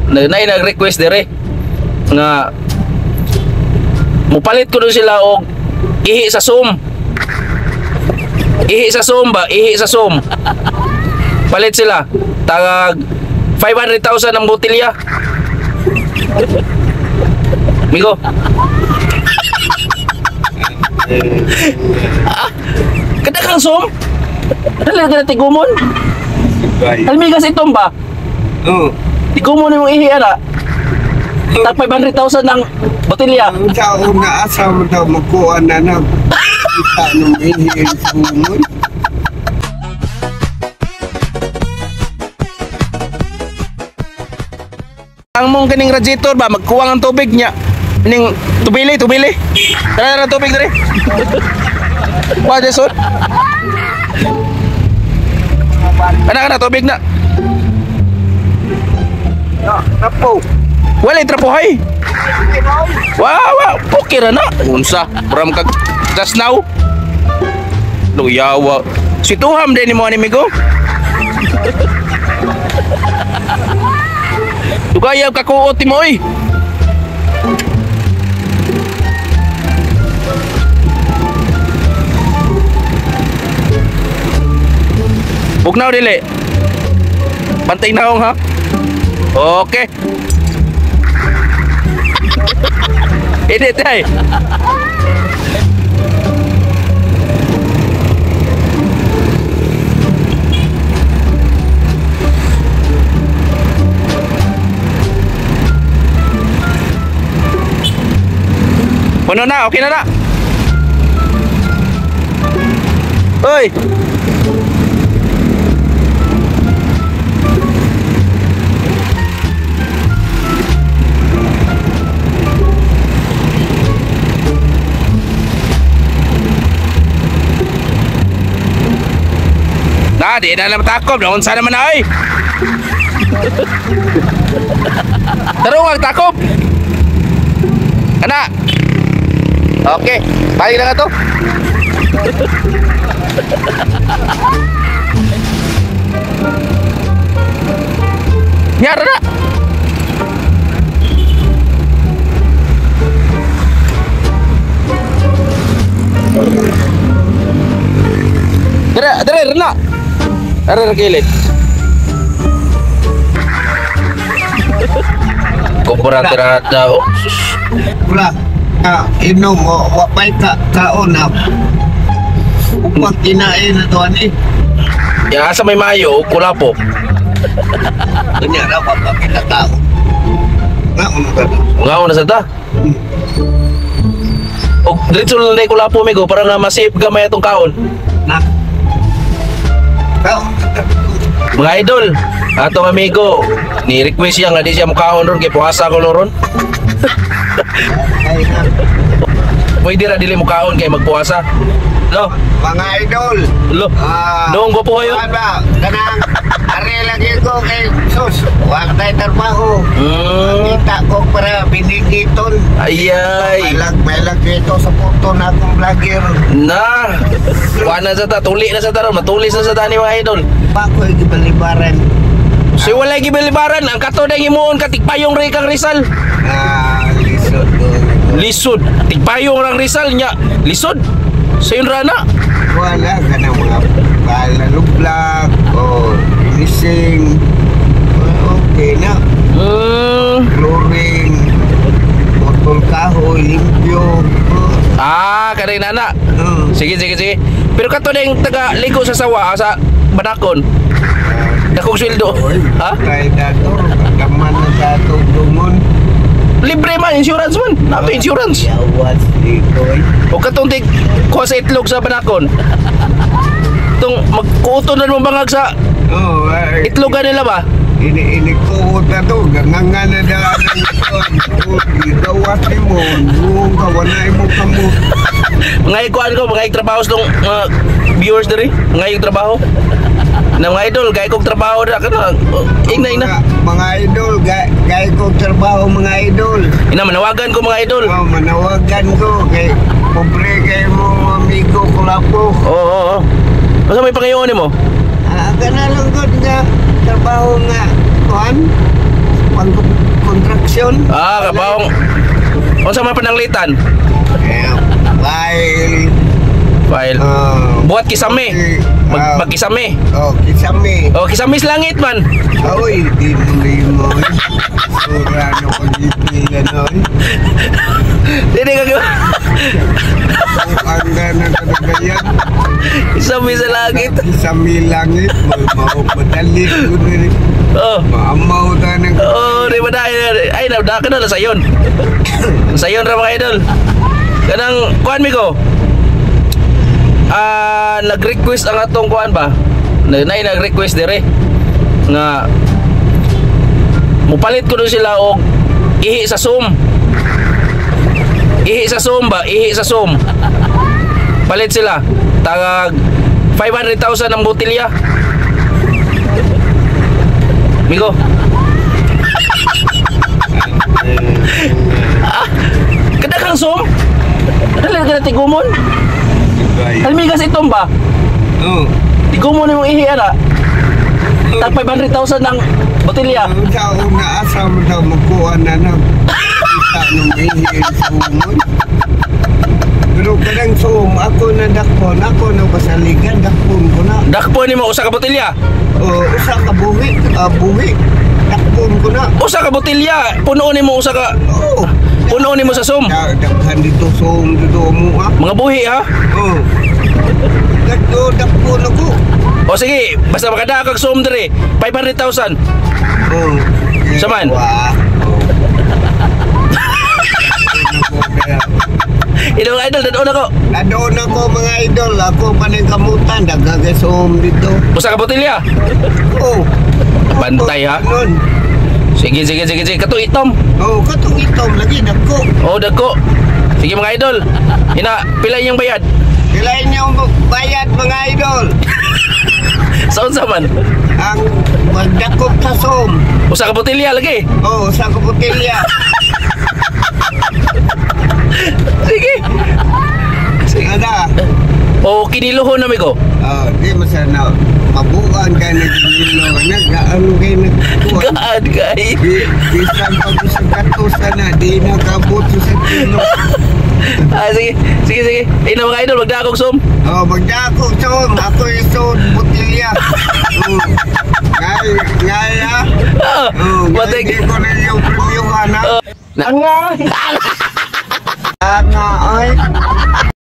Na nag-request dire nga mupalit ko dun sila og ihi sa Zoom. Ihi sa Zoom ba? Ihi sa Zoom. Palit sila. Tag 500,000 ang botelya. Migo. Ah, kada kang Zoom? Dali ka na tigumon. Almigas itom ba? Oo. Tigumon yung ihi ana. Tag 500,000 ang botelya. Ang tao na asa mo daw magkuha na na. Kita nung ihi sa umon. Ang mong kaning radiator ba magkuwang ang tubig niya. Ning tubili, tubili. Tara tara tubig diri. Wa Jason. Ana kana tubig na. Tapo. Wala trapohay. Wow, wow, okay ra na. Unsa? Bram kag just now. Luyawa. Si Tuham din mo amigo. Dugayab ka kuot mo oy. Bugnaw dili. Pantay naong ha. Okay. Ini tay. Puno na, okay na na. Oy. Na, di na lang takob. Naunsa naman na, oy. Tarong ang takob. Ana. Okay, balik na nga to. Nyara na. Dere, dere, rena. Dere, kilid. Kumpara tirada. Oh, sus. Wala. Inom o wapay ka kaon na. Upang kinain na to ani. Ya asa may mayo kulapo. Kanya ra pa pa kita tao. Nga mo ka. Ngaon na sa ta. Og diretso lang na kulapo migo para nga ma-save gamay atong kaon. Na. Kaon. Mga idol, atong amigo ni request siya nga di siya mukaon ron kay puasa ko ron. Pwede ra dili mukaon kay magpuasa. Lo, Mga idol. lo. Noong gwapo kayo. Ba, kanang are lagi ko kay sus, wa tay trabaho. Kita ko para binigiton. Ayay. May lag dito sa puto na akong vlogger. Na. Wa na sa ta, tuli na sa ta ron, matulis na sa ta ni mga idol. Bako gibalibaran. So walay gibilibaran ang kato na himuon ka tigpayong ri kang Rizal. Ah, lisod ko. Lisod, tigpayong rang Rizal nya. Lisod. Sayon rana. Wala kanang mga balalublag o inising. Okay na. Flooring, putol kahoy, limpyo. Ah, kanay nana. Sige, sige, sige. Pero kato na yung taga ligo sa sawa sa Banakon. Dakong sweldo. Ha? Kay dator, daman na dato dungon. Libre man, insurance man. Nato insurance. Yawas dito. O katong tig kuha sa itlog sa Banakon. Tong magkuto na mo bangag sa Oh, ay. itlogan nila ba? Ini kuot na to, ganganga na daan gawas mo, buong ka, wala mo kamo. Mga ikuan ko, mga trabaho sa mga viewers diri, mga trabaho. Na mga idol, gay kong trabaho na kana. Ingna ina. Mga idol, gay kong trabaho mga idol. Ina manawagan ko mga idol. Oh, manawagan ko kay pobre kay mo amigo ko lapo. Oo, oo, oo. Basta may pangayon mo. Ah, kana lang gud nga trabaho nga kuan pang Construction. Ah, kabaong. Unsa man pananglitan? Eh, file. File. Buhat kisame. Magkisame. Oh, kisame. Oh, kisame sa langit man. Oy, di mo. Sura no pagipila no. Dili ka Ang gana kadagayan. Kisame sa langit. Kisame langit. Mao madali ko ni. Oh. Maamaw ta nang. Oh, di ba dahil ay na da kana sayon. Sayon ra mga idol. Kanang kuan mi ko. Ah, nag-request ang atong kuan ba? Na nag-request dire nga mupalit ko dun sila og ihi sa Zoom. Ihi sa Zoom ba? Ihi sa Zoom. Palit sila. Tagag 500,000 ang botelya. Migo. Ah, kadaghang Zoom? Dali ka na tigumon. Halmigas itom ba? Oh. Tigumon yung ihi ana. Tag 500,000 ang botelya. Ang tao na asa mo daw magkuha na na. Kita nung ihi sa umon. Pero kadang suom, ako na dakpon, ako na basaligan, dakpon ko na. Dakpon nimo usa ka botelya. O, usa ka buhi, buhi. Dakpon ko na. Usa ka botelya, punuon nimo usa ka. Oo. Punuon nimo sa Zoom. Daghan dito suom dito mo ha. Mga buhi ha. Oo. Kadto dakpon ako. O sige, basta makadaag kag Zoom dire, 500,000. Oo. Saman? Wa. Oo. Ino mga idol, dadon ako. Nadoon ako mga idol, ako paningkamutan, daghan kay suom dito. Usa ka botelya. Oo. Bantay ha. Nun. Sige, sige, sige, sige. Kato itom. Oo, katong itom lagi dagko. O dagko. Sige mga idol. Ina, pila inyong bayad? Pila inyong bayad mga idol? Sa unsa man? Ang magdakop sa Zoom. Usa ka botelya lagi. Oo, sa kabutilya. Sige. Sige. Ada. O kiniluhon na migo. Oh, di mo sana mabuan ka na ginilo. Nag-ano kayo nagkuha. Gaan kay. Bisan pa ko sa katusan na, di na kabot sa kilo. Ah, sige, sige, sige. Ina mga idol, magdakog Zoom. Oh, magdakop Zoom. Ako yung Zoom, butilya. Oh. Ngay, ngay ha. Ah, Oh, ngay, matay. di ko na yung preview ha na. Angay. Angay.